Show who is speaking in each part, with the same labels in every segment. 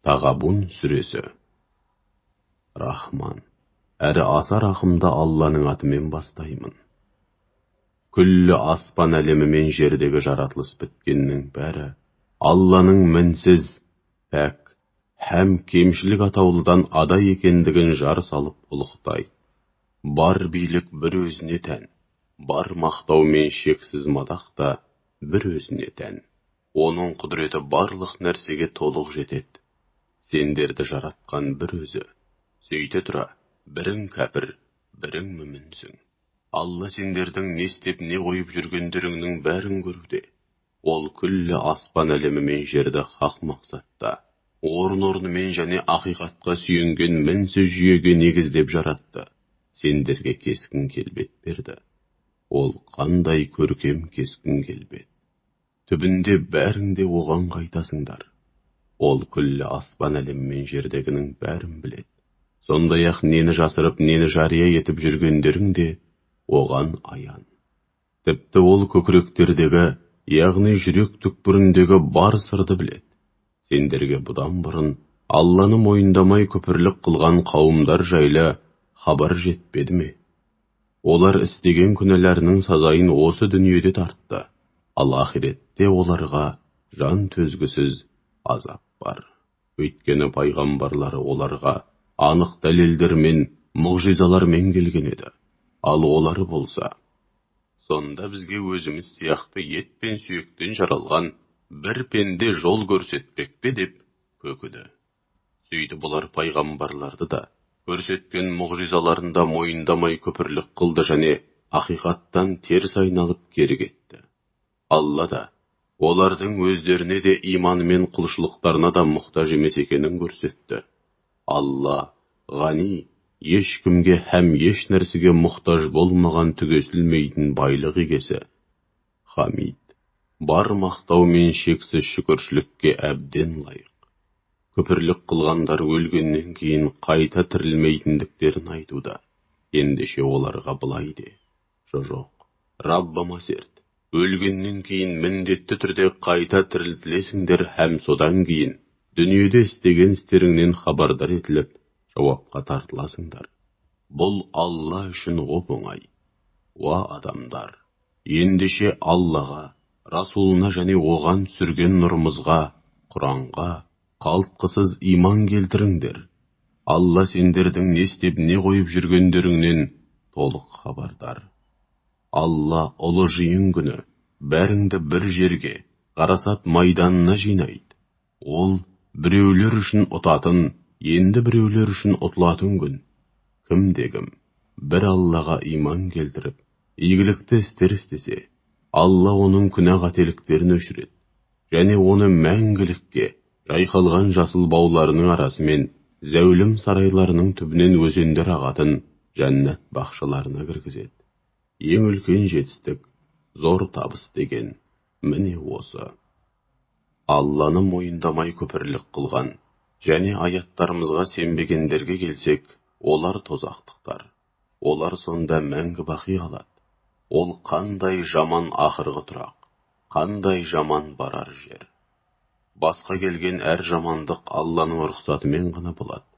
Speaker 1: Тағабун сүресі. Рахман, әрі аса рахымды Алланың атымен бастаймын. Күллі аспан әлемі мен жердегі жаратылыс біткеннің бәрі Алланың мінсіз, пәк, һәм кемшілік атаулыдан ада екендігін жар салып ұлықтай. Бар билік бір өзіне тән, бар мақтау мен шексіз мадақ та бір өзіне тән. Оның құдіреті барлық нәрсеге толық жетеді. Сендерді жаратқан бір өзі. Сөйте тұра, бірің кәпір, бірің мүмінсің. Алла сендердің не істеп не қойып жүргендеріңнің бәрін көруде. Ол күллі аспан әлемі мен жерді хақ мақсатта, орын-орнымен және ақиқатқа сүйенген мінсіз жүйеге негіздеп жаратты. Сендерге кескін келбет берді. Ол қандай көркем кескін келбет. Түбінде бәрің де оған қайтасыңдар. Ол күллі аспан әлемі мен жердегінің бәрін біледі. Сондай-ақ нені жасырып, нені жария етіп жүргендерің де оған аян. Тіпті ол көкіректердегі, яғни жүрек түкпіріндегі бар сырды біледі. Сендерге бұдан бұрын Алланы мойындамай күпірлік қылған қауымдар жайлы хабар жетпеді ме? Олар істеген күнәларының сазайын осы дүниеде тартты, ал ақиретте оларға жан төзгісіз азап бар. Өйткені пайғамбарлары оларға анық дәлелдермен, мұғжизалармен келген еді. Ал олар болса, сонда бізге өзіміз сияқты ет пен сүйектен жаралған бір пенде жол көрсетпек пе деп көкіді. Сөйтіп олар пайғамбарларды да, көрсеткен мұғжизаларын да мойындамай күпірлік қылды және ақиқаттан теріс айналып кері кетті. Алла да олардың өздеріне де иманы мен құлшылықтарына да мұқтаж емес екенін көрсетті. Алла ғани, ешкімге һәм еш нәрсеге мұқтаж болмаған түгесілмейтін байлық егесі. Хамид, бар мақтау мен шексіз шүкіршілікке әбден лайық. Күпірлік қылғандар өлгеннен кейін қайта тірілмейтіндіктерін айтуда. Ендеше оларға былай де: жоқ, Раббыма серт, өлгеннен кейін міндетті түрде қайта тірілтілесіңдер һәм содан кейін дүниеде істеген істеріңнен хабардар етіліп, жауапқа тартыласыңдар. Бұл Алла үшін оп-оңай. Уа адамдар, ендеше Аллаға, Расулына және оған түсірген нұрымызға, Құранға қалтқысыз иман келтіріңдер. Алла сендердің не істеп не қойып жүргендеріңнен толық хабардар. Алла ұлы жиын күні бәріңді бір жерге, ғарасат майданына жинайды. Ол біреулер үшін ұтатын, енді біреулер үшін ұтылатын күн. Кімде-кім бір Аллаға иман келтіріп, игілікті істер істесе, Алла оның күнә қателіктерін өшіреді және оны мәңгілікке жайқалған жасыл бауларының арасымен зәулім сарайларының түбінен өзендер ағатын жәннат бақшаларына кіргізеді. Ең үлкен жетістік, зор табыс деген міне осы. Алланы мойындамай күпірлік қылған және аяттарымызға сенбегендерге келсек, олар тозақтықтар. Олар сонда мәңгі бақи қалады. Ол қандай жаман ақырғы тұрақ, қандай жаман барар жер. Басқа келген әр жамандық Алланың рұқсатымен ғана болады.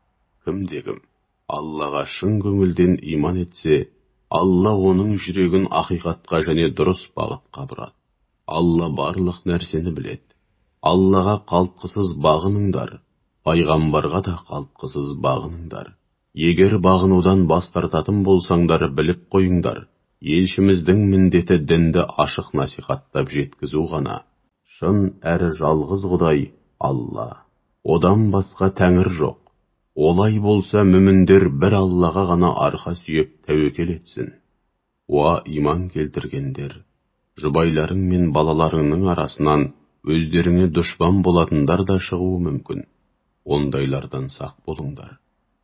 Speaker 1: Кімде-кім Аллаға шын көңілден иман етсе, Алла оның жүрегін ақиқатқа және дұрыс бағытқа бұрады. Алла барлық нәрсені біледі. Аллаға қалтқысыз бағыныңдар, пайғамбарға да қалтқысыз бағыныңдар. Егер бағынудан бас тартатын болсаңдар, біліп қойыңдар, елшіміздің міндеті дінді ашық насихаттап жеткізу ғана. Шын әрі жалғыз Құдай Алла. Одан басқа тәңір жоқ. Олай болса, мүміндер бір Аллаға ғана арқа сүйеп тәуекел етсін. Уа иман келтіргендер, жұбайларың мен балаларыңның арасынан өздеріңе дұшпан болатындар да шығуы мүмкін. Ондайлардан сақ болыңдар.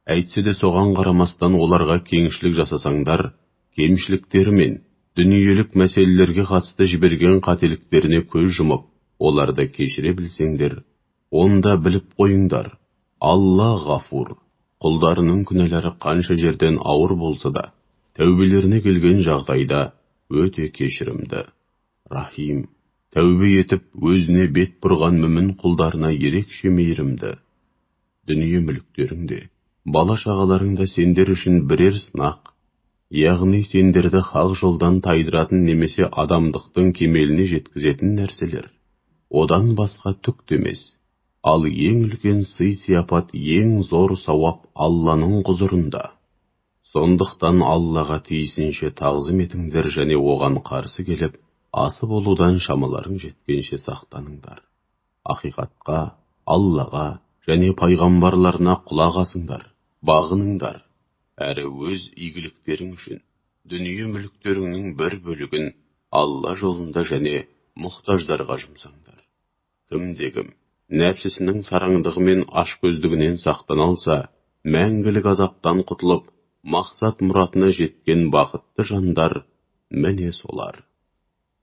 Speaker 1: Әйтсе де соған қарамастан оларға кеңшілік жасасаңдар, кемшіліктері мен дүниелік мәселелерге қатысты жіберген қателіктеріне көз жұмып, оларды кешіре білсеңдер, онда біліп қойыңдар, Алла ғафур, құлдарының күнәлары қанша жерден ауыр болса да, тәубелеріне келген жағдайда өте кешірімді. Рахим, тәубе етіп өзіне бет бұрған мүмін құлдарына ерекше мейірімді. Дүние мүліктерің де, бала-шағаларың да сендер үшін бірер сынақ, яғни сендерді хақ жолдан тайдыратын немесе адамдықтың кемеліне жеткізетін нәрселер. Одан басқа түк те емес. Ал ең үлкен сый-сияпат, ең зор сауап Алланың құзырында. Сондықтан Аллаға тиісінше тағзым етіңдер және оған қарсы келіп, асы болудан шамаларың жеткенше сақтаныңдар. Ақиқатқа, Аллаға және пайғамбарларына құлақ асыңдар, бағыныңдар. Әрі өз игіліктерің үшін дүние мүліктеріңнің бір бөлігін Алла жолында және мұқтаждарға жұмсаңдар. Кімде-кім нәпсісінің сараңдығы мен ашкөздігінен сақтана алса, мәңгілік азаптан құтылып, мақсат мұратына жеткен бақытты жандар міне солар.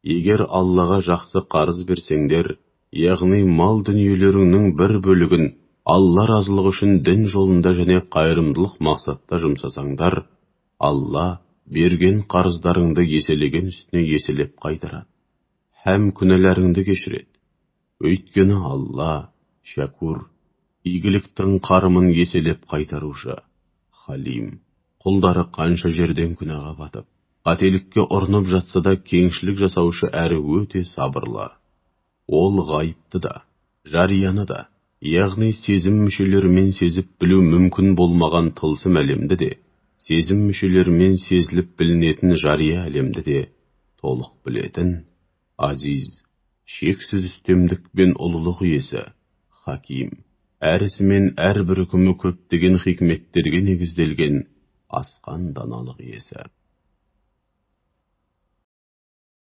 Speaker 1: Егер Аллаға жақсы қарыз берсеңдер, яғни мал дүниелеріңнің бір бөлігін Алла разылығы үшін дін жолында және қайырымдылық мақсатта жұмсасаңдар, Алла берген қарыздарыңды еселеген үстіне еселеп қайтарады һәм күнәларыңды кешіреді. Өйткені Алла шәкур, игіліктің қарымын еселеп қайтарушы, халим, құлдары қанша жерден күнәға батып, қателікке ұрынып жатса да кеңшілік жасаушы әрі өте сабырлы. Ол ғайыпты да, жарияны да, яғни сезім мүшелерімен сезіп білу мүмкін болмаған тылсым әлемді де, сезім мүшелерімен сезіліп білінетін жария әлемді де толық білетін, азиз, шексіз үстемдік пен ұлылық иесі, хаким, әр ісі мен әрбір үкімі көптеген хикметтерге негізделген асқан даналық иесі.